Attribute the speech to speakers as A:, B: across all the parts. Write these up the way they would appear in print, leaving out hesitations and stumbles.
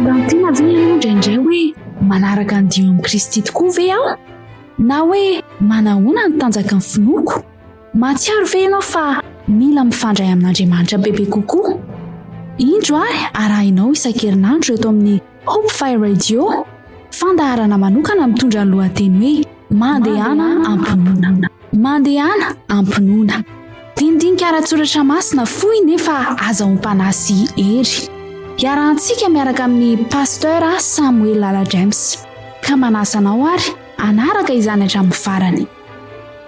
A: Manontany tena ve ianao indraindray hoe manaraka ny dia amin'i Kristy tokoa ve aho? Na hoe manahoana ny tanjaky ny finoako? Mahatsiaro ve ianao fa mila mifandray amin'Andriamanitra bebe kokoa? Indro ary arahinao isan-kerinandro eto amin'ny Hope Fire Radio, fandaharana manokana mitondra ny lohateny hoe Mandehana am-pinoana. Mandehana am-pinoana. Dinidinika ara-tsoratra masina fohy nefa azahoam-panahy sy hery. Iarahantsika miaraka amin'ny Pasteur Samuel Lala James. Ka manasa anao ary hanaraka izany hatramin'ny farany.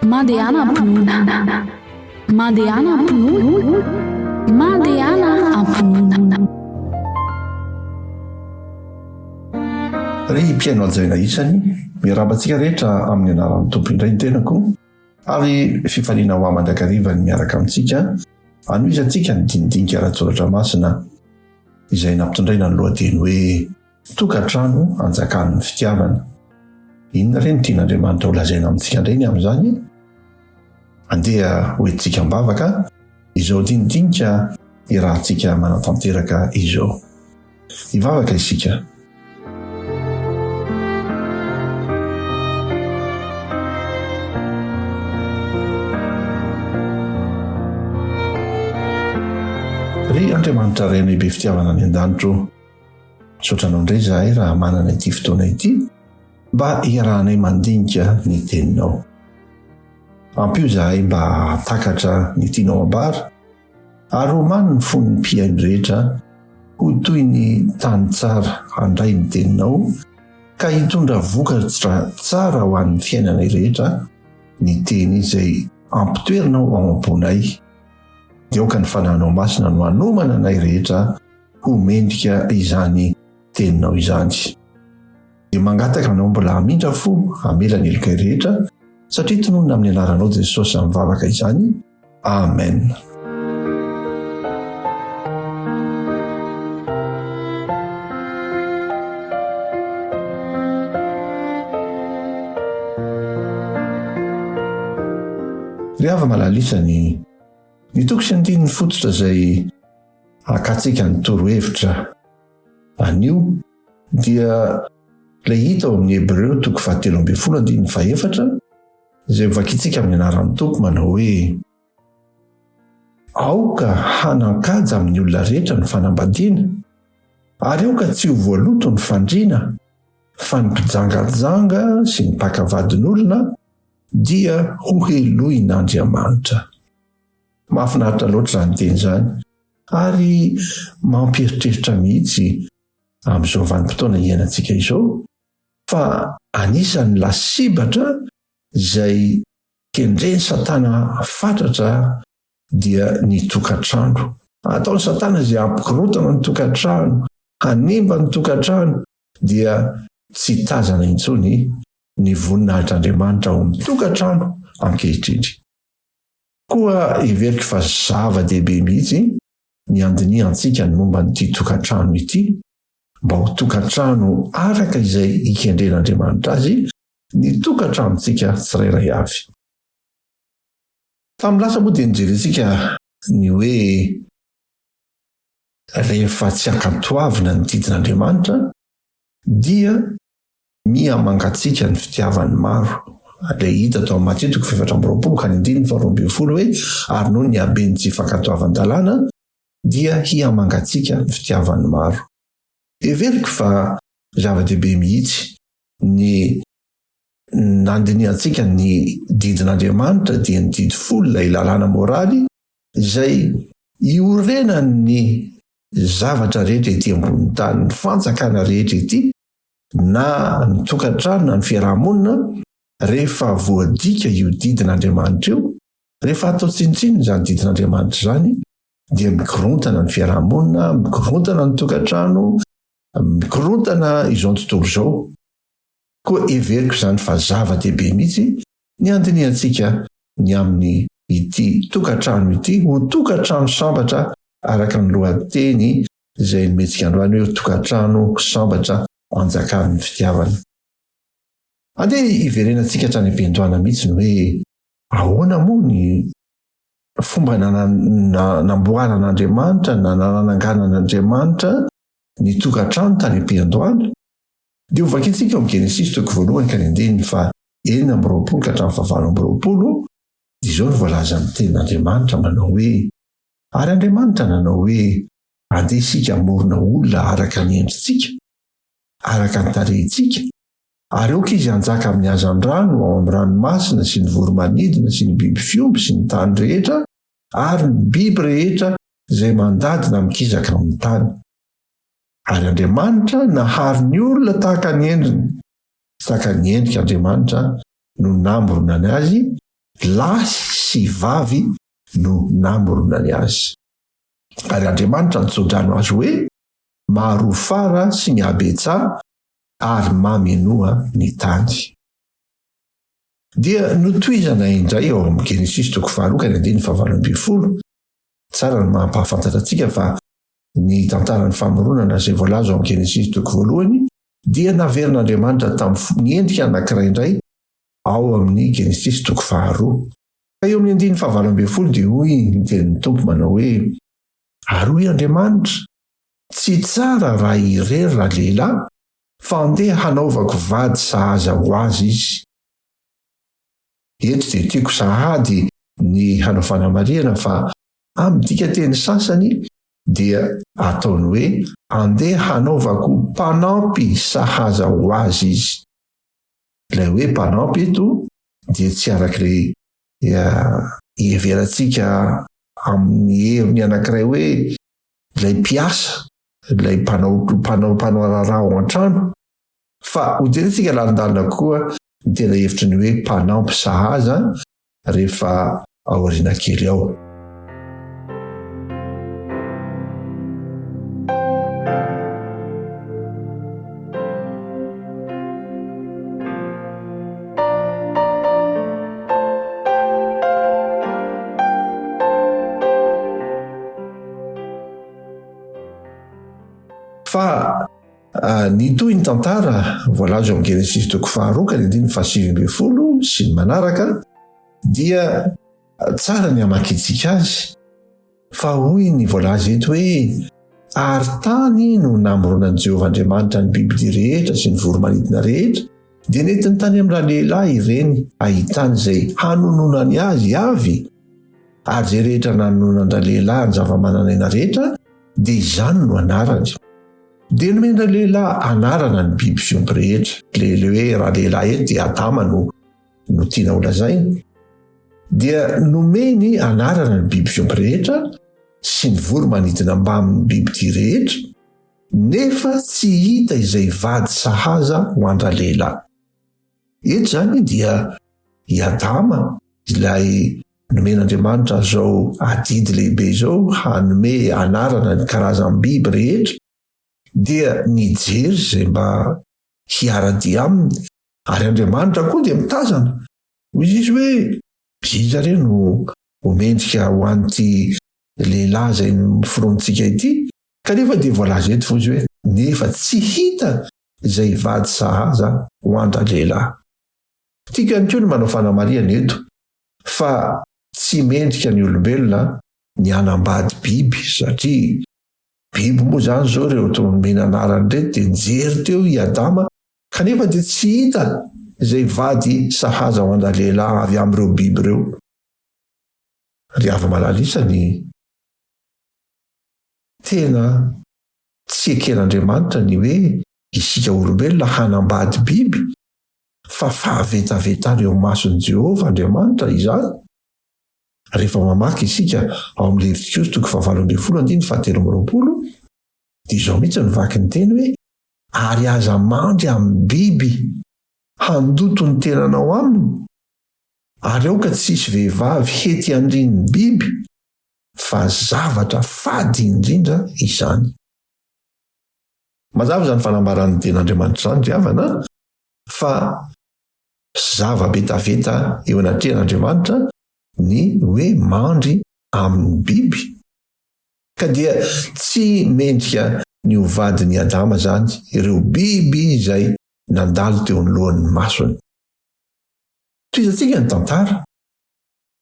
A: Mandehana am-pinoana. Mandehana am-pinoana. Mandehana am-pinoana.
B: Ry mpihaino hajaina isany, miarahaba antsika rehetra amin'ny anaran'ny Tompo indray ny tenako, ary fifaliana ho ahy mandrakariva ny miaraka amintsika hanohizantsika ny dinidinika ara-tsoratra masina izay nampitondraina ny lohateny hoe Tokantrano anjakan'ny fitiavana. Inona re no tian'Andriamanitra holazaina amintsika indray ny amin'izany? Andeha hoentintsika am-bavaka izao dinidinika iarahantsika manatanteraka izao. Hivavaka isika. Ry Andriamanitra Rainay be fitiavana any an-danitra ô, misaotra anao indray izahay raha manana ity fotoana ity mba hiarahanay mandinika ny teninao. Ampio izahay mba hahatakatra ny tianao ambara ary omano ny fon'ny mpihaino rehetra ho toy ny tany tsara handray ny teninao ka hitondra vokatra tsara ho an'ny fiainanay rehetra ny teny izay ampitoerinao ao am-ponay. Dia aoka ny Fanahinao Masina no hanomana anay rehetra ho mendrika izany teninao izany. Dia mangataka anao mbola hamindra fo hamela ny helokay rehetra satria tononina amin'ny anaranao Jesosy izany vavaka izany. Amen. Ry hava-malala isany, ny toko sy andininy fototra izay hakantsika ny torohevitra anio dia ilay hita ao amin'ny Hebreo toko fahatelo ambin'ny folo andininy fahefatra izay hovakintsika amin'ny anaran'ny Tompo manao hoe Aoka hanan-kaja amin'ny olona rehetra ny fanambadiana, ary aoka tsy ho voaloto ny fandriana, fa ny mpijangajanga sy ny mpaka vadin'olona dia hohelohin'Andriamanitra. Mahafinaritra loatra izany teny izany ary mampieritreritra mihitsy amin'izao vanim-potoana iainantsika izao fa anisan'ny lasibatra izay kendren'i Satana fatratra dia ny tokantrano. Ataon'i Satana izay hampikorontana ny tokantrano, hanimba ny tokantrano dia tsy tazana intsony ny voninahitr'Andriamanitra ao amin'ny tokantrano ankehitriny. Koa heveriko fa zava-dehibe mihitsy ny handinihantsika ny momba an'ity tokantrano ity mba ho tokantrano araka izay ikendren'Andriamanitra azy ny tokantranontsika tsirairay avy. Tamin'ny lasa moa dia nijerentsika ny hoe rehefa tsy ankatoavina ny didin'Andriamanitra dia miha mangatsiaka ny fitiavan'ny maro. Ilay hita tao amin'ny Matio toko fahefatra amby roapolo ka ny andininy faharoa ambin'ny folo hoe ary noho ny haben'ny tsy fankatoavan-dalàna dia hihamangatsiaka ny fitiavan'ny maro. Heveriko fa zava-dehibe mihitsy ny nandinihantsika ny didin'Andriamanitra dia ny didy folo ilay lalàna moraly izay iorenan'ny zavatra rehetra ety ambonin'ny tany, ny fanjakana rehetra ety na ny tokantrano na ny fiaraha-monina rehefa voadika io didin'Andriamanitra io, rehefa atao tsinontsinona izany didin'Andriamanitra izany dia mikorontana ny fiaraha-monina, mikorontana ny tokantrano, mikorontana izao tontolo izao. Koa heveriko izany fa zava-dehibe mihitsy ny handinihantsika ny amin'ny ity tokantrano ity ho tokantrano sambatra araka ny lohateny izay nomentsika androany hoe tokantrano sambatra anjakan'ny fitiavana. Andeha hiverenantsika hatrany am-piandohana mihitsy ny hoe ahoana moa ny fomba namboaran'Andriamanitra na nananganan'Andriamanitra. ny tokantrano tany am-piandohana, dia hovakintsika ao amin'ny Genesisy toko voalohany ka ny andininy faha 26 ka hatramin'ny faha 28, dia izao no voalazan'ny tenin'Andriamanitra manao hoe, Ary Andriamanitra nanao hoe, Andeha isika hamorona olona araka ny endritsika, araka ny tarehintsika, ary aoka izy hanjaka amin'ny hazandrano ao amin'ny ranomasina sy ny voro-manidina sy ny biby fiompy sy ny tany rehetra ary ny biby rehetra izay mandady na mikizaka amin'ny tany. Ary Andriamanitra nahary ny olona tahaka ny endriny, tahaka ny endrik'Andriamanitra no namoronany azy, lahy sy vavy no namoronany azy. Ary Andriamanitra nitsodrano azy hoe, Maharofara sy mihabetsaha ary mamenoa ny tany. Dia notohizana indray ao amin'ny Genesisy toko faharoa ka ny andininy fahavalo ambinifolo. Tsara ny mampahafantatra antsika fa ny tantaran'ny famoronana izay voalaza ao amin'ny Genesisy toko voalohany dia naverin'Andriamanitra tamin'ny endrika anankiray indray ao amin'ny Genesisy toko faharoa. Ka eo amin'ny andininy fahavalo ambinifolo dia hoy ny tenin'ny Tompo manao hoe, Ary hoy Andriamanitra, Tsy tsara raha irery ralehilahy fa andeha hanaovako vady sahaza ho azy izy. Eto dia tiako sahady ny hanao fanamarihana fa amin'ny dikanteny sasany dia ataony hoe andeha hanaovako mpanampy sahaza ho azy izy. Ilay hoe mpanampy eto dia tsy araka ilay iheverantsika amin'ny heviny anankiray hoe ilay mpiasa, ilay mpanao mpanao mpanao raharaha ao an-trano, fa hojerentsika lalindalina koa ny tena hevitry ny hoe mpanampy sahaza rehefa aoriana kely ao. Fa ny toy ny tantara voalaza ao amin'ny Genesisy toko faharoa ka ny andininy fahasivy ambin'ny folo sy ny manaraka dia tsara ny hamakintsika azy fa hoy ny voalaza eto hoe ary tany no namoronan'i Jehovah Andriamanitra ny bibidia rehetra sy ny voro-manidina rehetra dia nentiny tany amin'ny ralehilahy ireny ahitany izay hanononany azy avy Ary izay rehetra nanononan-dralehilahy ny zava-manan'aina rehetra, dia izany no anarany. Dia nomen-dralehilahy anarana ny biby fiompy rehetra. Ilay ilay hoe ralehilahy eto dia Adama no no tiana holazaina. Dia nomeny anarana ny biby fiompy rehetra sy ny voro-manidina mbamin'ny bibidia rehetra, nefa tsy hita izay vady sahaza ho an-dralehilahy. Eto izany dia i Adama ilay nomen'Andriamanitra izao adidy lehibe izao hanome anarana ny karazam-biby rehetra dia nijery izay mba hiara-dia aminy ary Andriamanitra koa dia mitazana. Hoy izy hoe iza re no ho mendrika ho an'ity lehilahy izay noforonintsika ity? Kanefa dia voalaza eto fa izy hoe nefa tsy hita izay vady sahaza ho an-dralehilahy. Tiako ihany koa ny manao fanamarihana eto fa tsy mendrika ny olombelona ny hanambady biby satria biby moa izany izao ireo toa nomena anarana ireto dia nijery teo i Adama kanefa dia tsy hita izay vady sahaza ho an-dralehilahy avy amin'ireo biby ireo. Ry hava-malala isany, tena Tsy eken'Andriamanitra ny hoe isika olombelona hanambady biby, fa fahavetavetana eo imason'i Jehovah Andriamanitra izany. Rehefa mamaky isika ao amin'ny Levitikosy toko fahavalo ambinifolo andininy fahatelo amby 20, dia izao mihitsy no vaky ny teny hoe, Ary aza mandry amin'ny biby handoto ny tenanao aminy, ary aoka tsy hisy vehivavy hety handrin'ny biby, fa zavatra fady indrindra izany. Mazava izany fanambaran'ny Tenin'Andriamanitra izany ry havana fa zava-betaveta eo anatrehan'Andriamanitra ny hoe mandry amin'ny biby. Ka dia tsy mendrika ny ho vadin'i Adama izany ireo biby izay nandalo teo anoloan'ny masony. Tohizantsika ny tantara.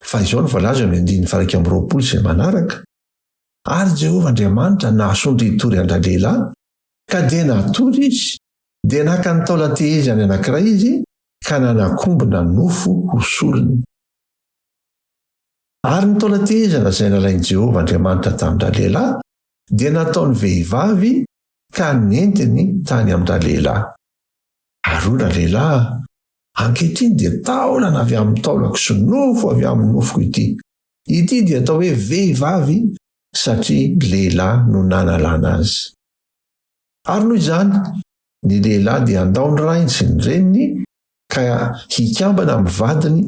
B: Fa izao no voalaza eo amin'ny andininy faha-21 sy ny manaraka, Ary Jehovah Andriamanitra nahasondro hitory an-dralehilahy, Ka dia natory izy, dia naka ny taolan-tehezany anankiray izy ka nanakombona nofo ho solony. Ary ny taolan-tehezana izay nalain'i Jehovah Andriamanitra tamin-dralehilahy dia nataony vehivavy ka nentiny tany amin-dralehilahy. Ary hoy ralehilahy, Ankehitriny dia taolana avy amin'ny taolako sy nofo avy amin'ny nofoko ity. Ity dia atao hoe vehivavy satria lehilahy no nanalana azy. Ary noho izany, ny lehilahy dia handao ny rainy sy ny reniny ka hikambana amin'ny vadiny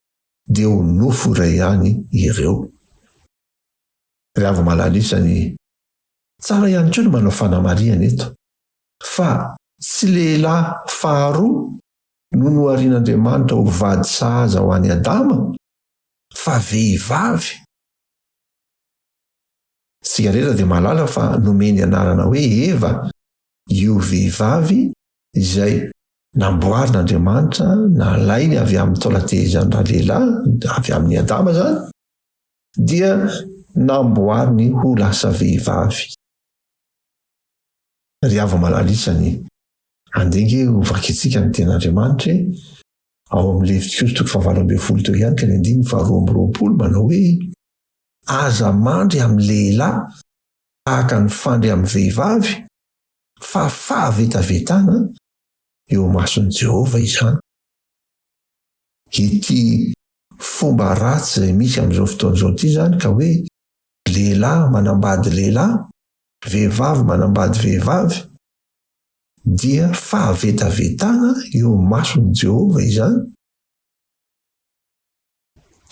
B: dia ho nofo iray ihany ireo. Ry hava-malala isany, tsara ihany koa ny manao fanamarihana eto fa tsy lehilahy faharoa no noharian'Andriamanitra ho vady sahaza ho an'i Adama fa vehivavy. Isika rehetra dia mahalala fa nomeny anarana hoe Eva io vehivavy izay namboarin'Andriamanitra nalainy avy amin'ny taolan-tehezan'ny ralehilahy, avy amin'i Adama izany, dia namboariny ho lasa vehivavy. Ry hava-malala isany, andeha ange ho vakintsika ny tenin'Andriamanitra e! Ao amin'ny Levitikosy toko fahavalo ambin'ny folo teo ihany ka ny andininy faharoa amby roapolo manao hoe, Aza mandry amin'ny lehilahy tahaka ny fandry amin'ny vehivavy, fa fahavetavetana eo imason'i Jehovah izany. Ity fomba ratsy izay misy amin'izao fotoana izao ity izany ka hoe lehilahy manambady lehilahy, vehivavy manambady vehivavy, dia fahavetavetana eo imason'i Jehovah izany.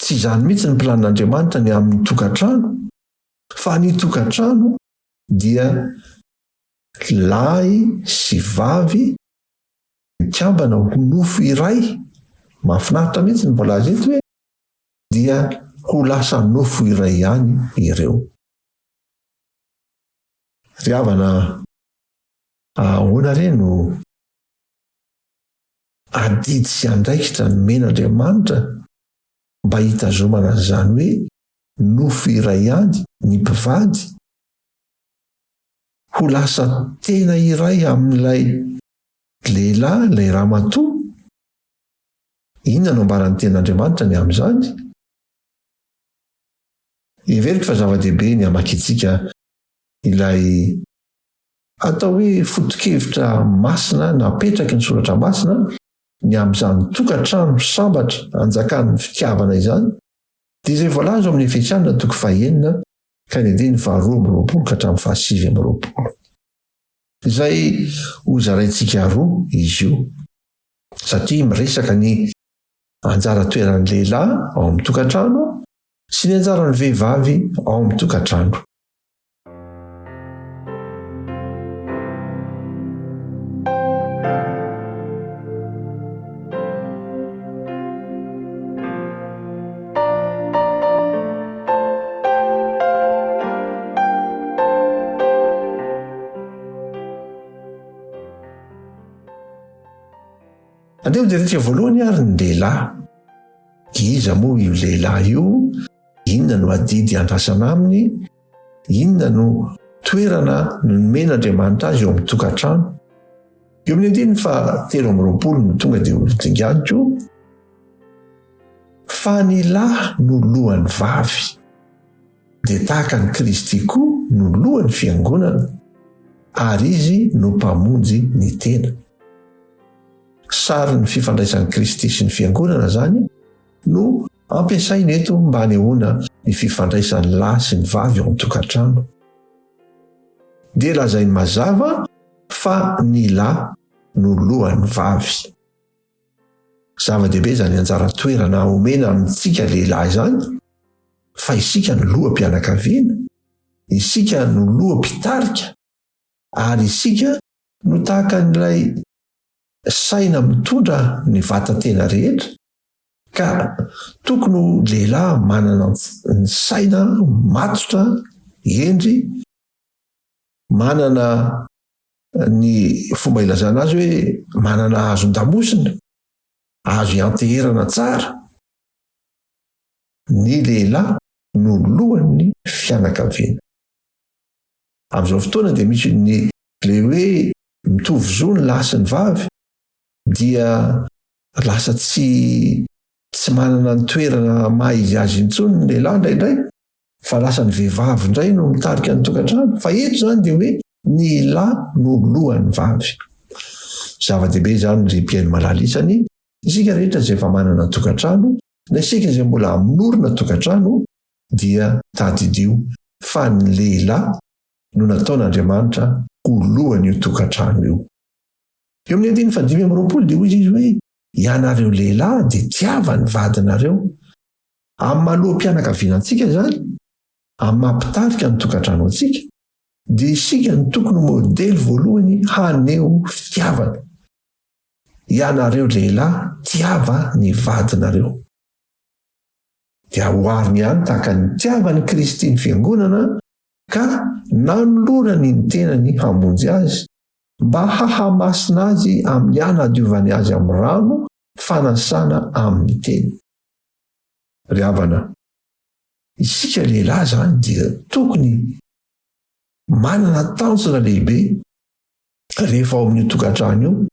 B: Tsy izany mihitsy ny planin'Andriamanitra ny amin'ny tokantrano, fa ny tokantrano dia lahy sy vavy mikambana ho nofo iray. Mahafinaritra mihitsy ny voalaza eto hoe dia ho lasa nofo iray ihany ireo. Ry havana, ahoana re no adidy sy andraikitra nomen'Andriamanitra mba hitazomana an'izany hoe nofo iray ihany ny mpivady? Ho lasa tena iray amin'ilay lehilahy ilay ramatoa? Inona no ambaran'ny Tenin'Andriamanitra ny amin'izany? Heveriko fa zava-dehibe ny hamakiantsika ilay atao hoe foto-kevitra masina napetraky ny Soratra Masina ny amin'izany tokantrano sambatra anjakan'ny fitiavana izany, dia izay voalaza ao amin'ny Efesiana toko fahenina ka ny andininy faharoa amby roapolo ka hatramin'ny fahasivy amby roapolo. Izay hozaraintsika roa izy io, satria miresaka ny anjara toeran'ny lehilahy ao amin'ny tokantrano sy ny anjaran'ny vehivavy ao amin'ny tokantrano. Andeha hojerentsika voalohany ary ny lehilahy. Iza moa io lehilahy io? Inona no adidy andrasana aminy? Inona no toerana nomen'Andriamanitra azy eo amin'ny tokantrano? Eo amin'ny andininy faha 23 no tonga dia ho dinganiko fa ny lahy no lohan'ny vavy, dia tahaka an'i Kristy koa no lohan'ny fiangonana, ary izy no mpamonjy ny tena. Sarin'ny fifandraisan'i Kristy sy ny fiangonana izany no ampiasaina eto mba hanehoana ny fifandraisan'ny lahy sy ny vavy ao an-tokantrano. Dia lazainy mazava fa ny lahy no lohan'ny vavy. Zava-dehibe izany anjara toerana omena amintsika lehilahy izany fa isika no loham-pianakaviana, isika no loha-mpitarika ary isika no tahaka an'ilay saina mitondra ny vatan-tena rehetra ka tokony ho lehilahy manana ny saina matotra, hendry, manana ny fomba ilazana azy hoe manana hazon-damosina, azo ianteherana tsara, ny lehilahy no lohan'ny fianakaviana. Amin'izao fotoana dia misy ny le hoe. mitovy zo ny lahy sy ny vavy dia lasa tsy tsy manana ny toerana maha izy azy intsony ny lehilahy indraindray fa lasa ny vehivavy indray no mitarika ny tokantrano. Fa eto izany dia hoe ny lahy no lohan'ny vavy. Zava-dehibe izany ry mpihaino malala isany, isika rehetra izay efa manana tokantrano na isika izay mbola hanorina tokantrano dia tadidio fa ny lehilahy no nataon'Andriamanitra ho lohan'io tokantrano io. Eo amin'ny andininy fahadimy amby 20 dia hoy izy hoe ianareo lehilahy dia tiava ny vadinareo. Amin'ny maha loham-pianakaviana antsika izany, amin'ny maha mpitarika ny tokantrano antsika, dia isika no tokony ho modely voalohany haneho fitiavana. Ianareo lehilahy tiava ny vadinareo. Dia ohariny ihany tahaka ny nitiavan'i Kristy ny Fiangonana ka nanolorany ny tenany hamonjy azy, mba hahamasina azy amin'ny hanadiovany azy amin'ny rano fanasana amin'ny teny. Ry havana, isika lehilahy izany dia tokony manana tanjona lehibe rehefa ao amin'io tokantrano io,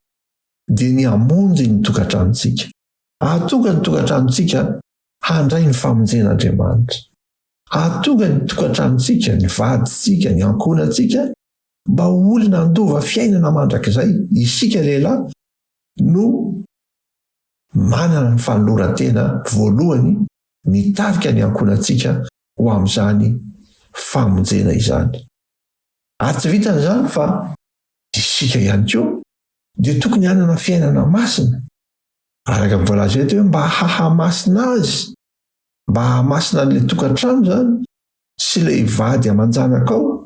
B: dia ny hamonjy ny tokantranontsika. Hahatonga ny tokantranontsika handray ny famonjen'Andriamanitra. Hahatonga ny tokantranontsika, ny vadintsika, ny ankohonantsika mba ho olona handova fiainana mandrakizay. Isika lehilahy no manana ny fanoloran-tena voalohany mitarika ny ankohonantsika ho amin'izany famonjena izany. Ary tsy vitan'izany fa isika ihany koa dia tokony hanana fiainana masina, araka ny voalaza eto hoe mba hahamasina azy, mba hahamasina an'ilay tokantrano izany sy ilay vady aman-janaka ao,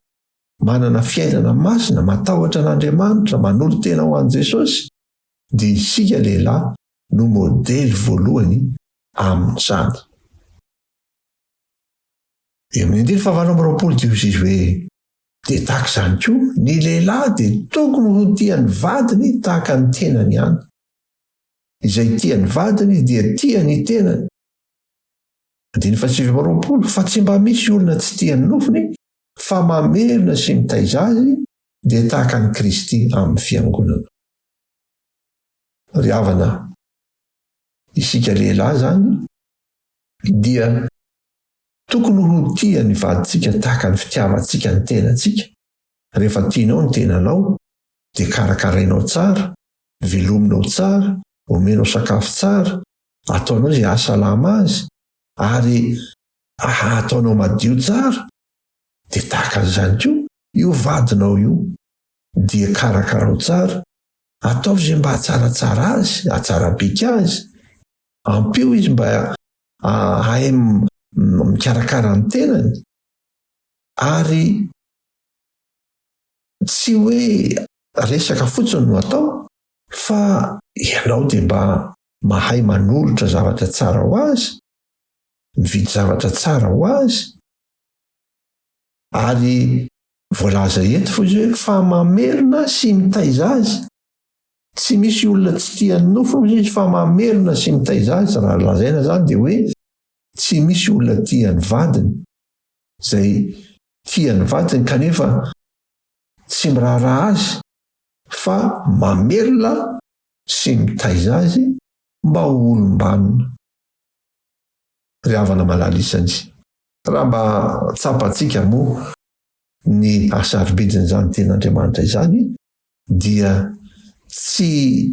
B: manana fiainana masina, matahotra an'Andriamanitra, manolo-tena ho an'i Jesosy, dia isika lehilahy no modely voalohany amin'izany. Eo amin'ny andininy fahavalo amby 20 dia hoy izy hoe, dia tahaka izany koa, ny lehilahy dia tokony ho tia ny vadiny tahaka ny tenany ihany. Izay tia ny vadiny dia tia ny tenany. Andininy fahasivy amby 20, fa tsy mba misy olona tsy tia ny nofony, fa mamerina sy mitaiza azy, dia tahaka an'i Kristy amin'ny fiangonana. Ry havana, isika lehilahy izany dia tokony ho tia ny vadintsika tahaka ny fitiavantsika ny tenantsika. Rehefa tianao ny tenanao, dia karakarainao tsara, velominao tsara, omenao sakafo tsara, ataonao izay hahasalama azy, ary ataonao madio tsara, dia tahaka an'izany koa io vadinao io dia karakarao tsara, ataovy izay mba hahatsaratsara azy, hahatsara bika azy, ampio izy mba hahay mikarakara ny tenany, ary tsy hoe resaka fotsiny no atao fa ianao dia mba mahay manolotra zavatra tsara ho azy, mividy zavatra tsara ho azy, ary voalaza eto fa izy hoe fa mamelona sy mitaiza azy. Tsy misy olona tsy tia ny nofony hoy izy fa mamelona sy mitaiza azy. Raha lazaina izany dia hoe tsy misy olona tia ny vadiny izay tia ny vadiny kanefa tsy miraharaha azy fa mamelona sy mitaiza azy mba ho olom-banona. Ry havana malala isany, raha mba tsapantsika moa ny hasarobidin'izany tenin'Andriamanitra izany dia tsy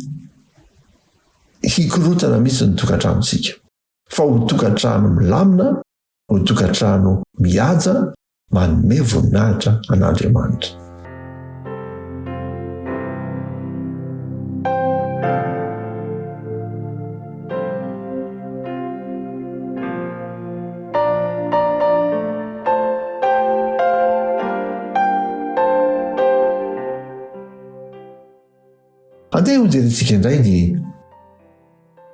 B: hikorontana mihitsy ny tokantranontsika fa ho tokantrano milamina, ho tokantrano mihaja, manome voninahitra an'Andriamanitra. Andeha hojerentsika indray ny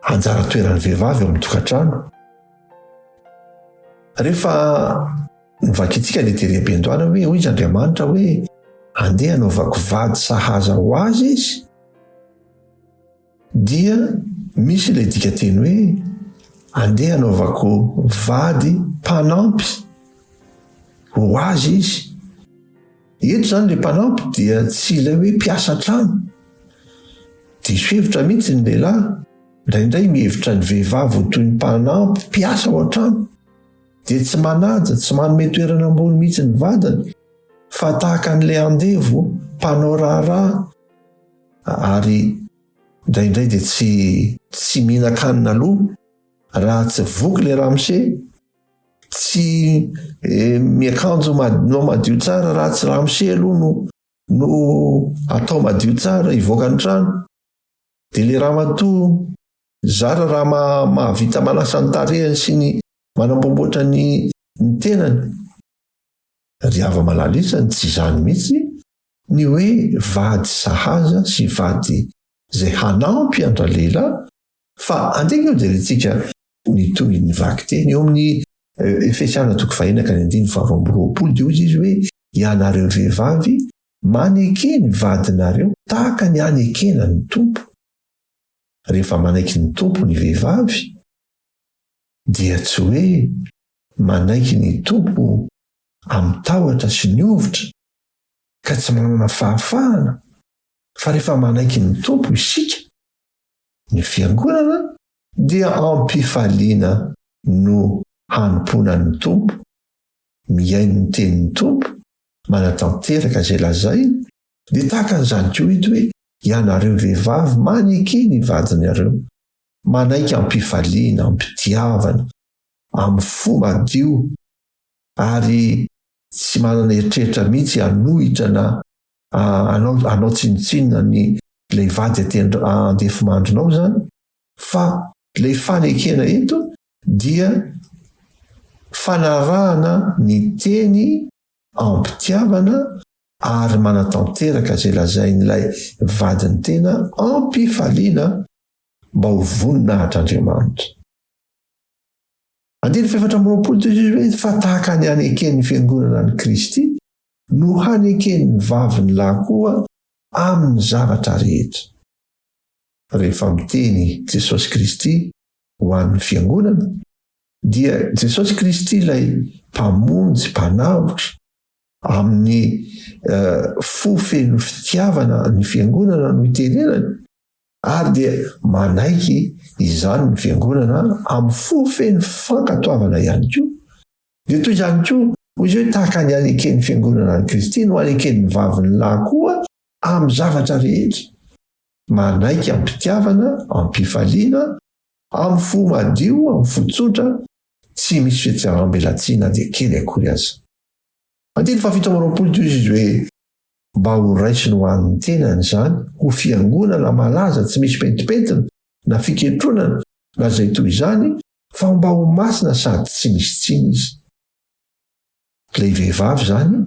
B: anjara toeran'ny vehivavy ao amin'ny tokantrano. Rehefa novakintsika ilay tery am-piandohana hoe hoy izy Andriamanitra hoe andeha hanaovako vady sahaza ho azy izy, Dia misy ilay dikanteny hoe andeha hanaovako vady mpanampy ho azy izy. Eto izany ilay mpanampy dia tsy ilay hoe mpiasa an-trano. Diso hevitra mihitsy ny lehilahy, indraindray mihevitra ny vehivavy ho toy ny mpanampy mpiasa ao an-trano. Dia tsy manaja, tsy manome toerana ambony mihitsy ny vadiny, fa tahaka an'ilay andevo mpanao raharaha ary indraindray dia tsy tsy mihinan-kanina aloha raha tsy voky ilay ramose. Tsy miakanjo no madio tsara raha tsy ramose aloha no no atao madio tsara hivoaka ny trano. Dia le ramatoa zara raha mahavita manasa ny tarehiny sy ny manamboamboatra ny ny tenany. Ry hava-malala isany tsy izany mihitsy ny hoe vady sahaza sy vady izay hanampy an-dralehilahy fa andeha ange hojerentsika ny tohin'ny vakiteny eo amin'ny eh, Efesiana toko fahena ka ny andininy faharoa amby roapolo dia hoy izy hoe ianareo vehivavy maneke ny vadinareo tahaka ny anekena ny Tompo. Rehefa manaiky ny Tompo ny vehivavy dia tsy hoe manaiky ny Tompo amin'ny tahotra sy ny hovitra ka tsy manana fahafahana fa rehefa manaiky ny Tompo isika ny fiangonana dia am-pifaliana no hanompoana ny Tompo, mihaino ny tenin'ny Tompo, manatanteraka izay lazainy, dia tahaka an'izany koa ito hoe ianareo vehivavy maneke ny vadinareo, manaiky am-pifaliana, am-pitiavana, amin'ny fo madio, ary tsy manana eritreritra mihitsy hanohitra na hanao hanao tsinontsinona ny ilay vady aty andefimandrinao izany, Fa ilay fanekena eto dia fanarahana ny teny am-pitiavana ary manatanteraka izay lazain'ilay vadin'ny tena am-pifaliana mba ho voninahitr'Andriamanitra. Andininy fahefatra amby roapolo toy izy hoe fa tahaka ny haneken'ny fiangonana an'i Kristy no haneken'ny vaviny lahy koa amin'ny zavatra rehetra. Rehefa miteny Jesosy Kristy ho an'ny Fiangonana, dia Jesosy Kristy ilay Mpamonjy, Mpanavotra, amin'ny fo feno fitiavana ny Fiangonana no itenenany, ary dia manaiky izany ny Fiangonana amin'ny fo feno fankatoavana ihany koa. Dia toy izany koa, hoy izy hoe, tahaka ny aneken'ny Fiangonana an'i Kristy no aneken'ny vaviny lahy koa amin'ny zavatra rehetra. Manaiky am-pitiavana, am-pifaliana, amin'ny fo madio, amin'ny fo tsotra, tsy misy fihetseram-belatsihy na dia kely akory aza. Andininy fahafito amby roapolo toy izy hoe, Mba ho raisiny ho an'ny tenany izany, ho fiangonana malaza tsy misy pentimpentina na fiketronana na izay toy izany, fa mba ho masina sady tsy misy tsiny izy. Ilay vehivavy izany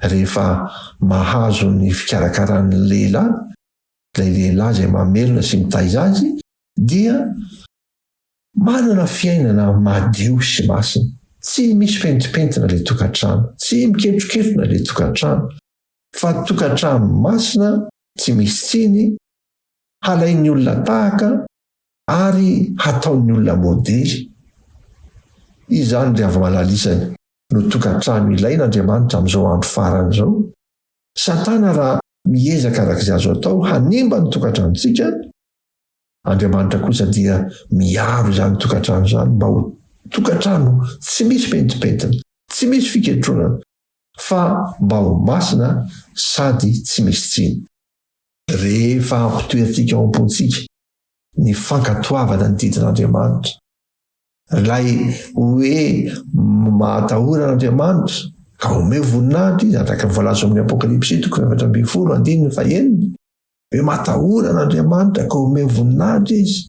B: rehefa mahazo ny fikarakaran'ny lehilahy, ilay lehilahy izay mamelona sy mitaiza azy, dia manana fiainana madio sy masina. Tsy misy pentimpentina ilay tokantrano, tsy miketroketrona ilay tokantrano, fa tokantrano masina, tsy misy tsiny, halain'ny olona tahaka ary hataon'ny olona modely. Izany ry hava-malalisany no tokantrano ilain'Andriamanitra amin'izao andro farany izao. Satana raha miezaka araka izay azo atao hanimba ny tokantranontsika, Andriamanitra kosa dia miaro izany tokantrano izany mba ho tokantrano tsy misy pentimpentina, tsy misy fiketronana, fa mba ho masina sady tsy misy tsiny. Rehefa ampitoerantsika ao am-pontsika ny fankatoavana ny didin'Andriamanitra, Ilay hoe mahatahora an'Andriamanitra ka omeo voninahitra izy, araka ny voalaza ao amin'ny Apokalypsy toko fahefatra ambin'ny folo andininy fahenina, hoe matahora an'Andriamanitra ka omeo voninahitra izy,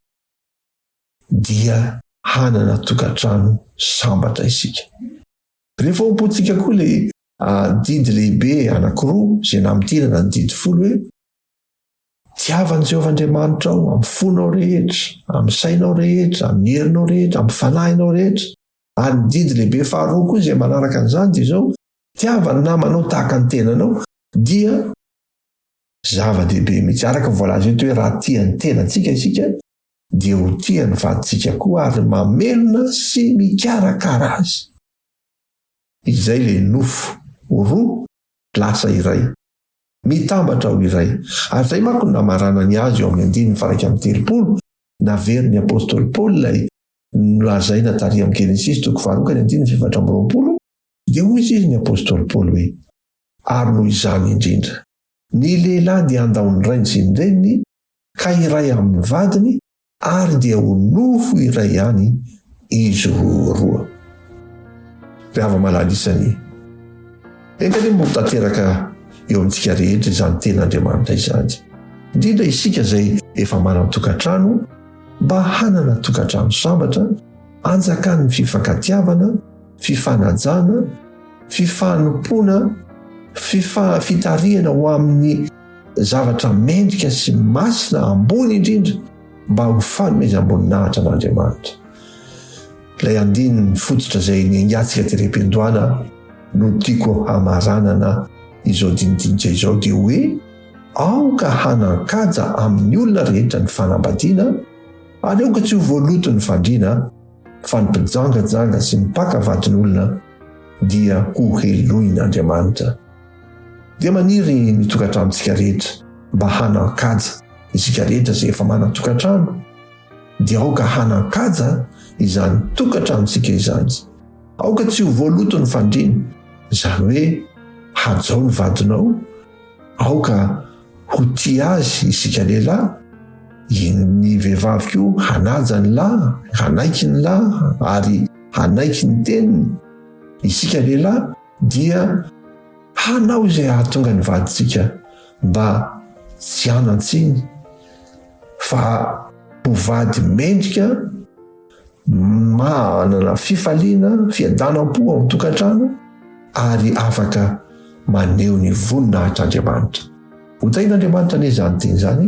B: dia hanana tokantrano sambatra isika. Rehefa ao am-pontsika koa ilay ah, didy lehibe anankiroa izay namintinana ny didy folo hoe Tiava an'i Jehovah Andriamanitrao amin'ny fonao rehetra, amin'ny sainao rehetra, amin'ny herinao rehetra, amin'ny fanahinao rehetra. Ary ny didy lehibe faharoa koa izay manaraka an'izany dia izao, tiava ny namanao tahaka ny tenanao, dia zava-dehibe mihitsy. Araka ny voalaza eto hoe raha tia ny tenantsika isika, dia ho tia ny vadintsika koa ary mamelona sy mikarakara azy. Izay ilay nofo roa. Lasa iray. Mitambatra ho iray. Ary izay manko no namaranany azy eo amin'ny andininy faha-31, naverin'ny apostoly Paoly ilay nolazaina tary amin'ny Genesisy toko faharoa ka ny andininy faha-24, dia hoy izy ny apostoly Paoly hoe, Ary noho izany indrindra, ny lehilahy dia handao ny rainy sy ny reniny ka hiray amin'ny vadiny ary dia ho nofo iray ihany izy roa. Ry hava-malala isany, enga anie ho tanteraka eo amintsika rehetra izany tenin'Andriamanitra izany, indrindra isika izay efa manan-tokantrano, mba hanana tokantrano sambatra, anjakan'ny fifankatiavana, fifanajana, fifanompoana, fifa, fitarihana ho amin'ny zavatra mendrika sy masina ambony indrindra mba ho fanomezam-boninahitra an'Andriamanitra. Ilay andininy fototra izay niaingantsika tery am-piandohana no tiako hamaranana izao dinidinika izao dia hoe aoka hanan-kaja amin'ny olona rehetra ny fanambadiana ary aoka tsy ho voaloto ny fandriana fa ny mpijangajanga sy ny mpaka vadin'olona dia ho helohin'Andriamanitra. Dia maniry ny tokantranontsika rehetra mba hanan-kaja. Isika rehetra izay efa manan-tokantrano dia aoka hanan-kaja izany tokantranontsika izany. Aoka tsy ho voaloto ny fandriana, izany hoe hajao ny vadinao, aoka ho tia azy isika lehilahy, ny vehivavy koa hanaja ny lahy, hanaiky ny lahy ary hanaiky ny teniny. Isika lehilahy dia hanao izay hahatonga ny vadintsika mba tsy hanan-tsiny fa ho vady mendrika manana fifaliana, fiadanam-po ao an-tokantrano ary afaka maneho ny voninahitr'Andriamanitra. Ho tahin'Andriamanitra anie izany teny izany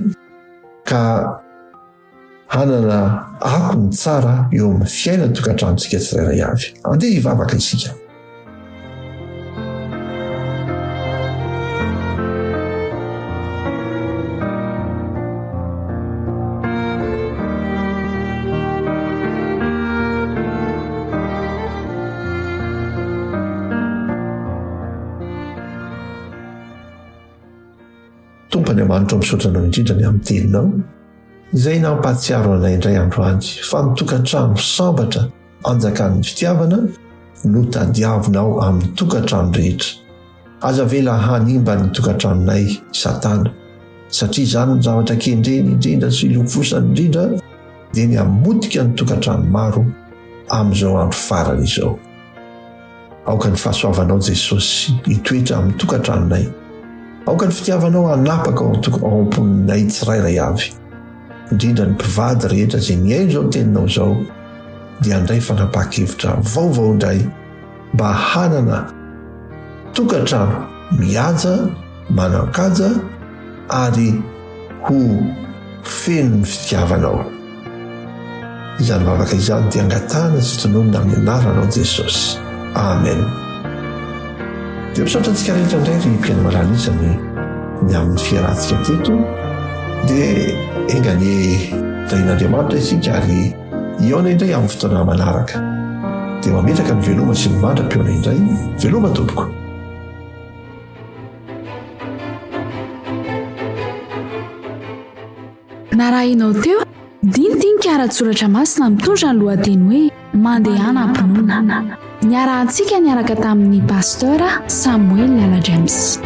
B: ka hanana akony tsara eo amin'ny fiainan-tokantranontsika tsirairay avy. Andeha hivavaka isika. Tompo Andriamanitra misaotra anao indrindra ny amin'ny teninao izay nampahatsiaro anay indray androany fa ny tokantrano sambatra anjakan'ny fitiavana no tadiavinao amin'ny tokantrano rehetra. Aza avela hanimba ny tokantranonay Satana, satria izany no zavatra kendreny indrindra sy ilofosany indrindra dia ny hamotika ny tokantrano maro amin'izao andro farany izao. Aoka ny fahasoavanao Jesosy hitoetra amin'ny tokantranonay. Aoka ny fitiavanao hanapaka ao ao am-ponay tsirairay avy. Indrindra ny mpivady rehetra izay mihaino izao teninao izao dia handray fanapahan-kevitra vaovao indray mba hanana tokantrano mihaja, manan-kaja ary ho feno ny fitiavanao. Izany vavaka izany dia angatahana sy tononina amin'ny anaranao Jesosy. Amen. Dia misaotra antsika rehetra indray ry mpihaino malala isany ny amin'ny fiarahantsika teto. Dia enga anie tahin'Andriamanitra isika ary hihaona indray amin'ny fotoana manaraka. Dia mametraka ny veloma sy ny mandra-pihaona indray. Veloma tompoko.
A: Narahinao teo, dinidinika ara-tsoratra masina mitondra ny lohateny hoe Mandehana am-pinoana. Niarahantsika niaraka tamin'ny Pasteur Samuel Lala James.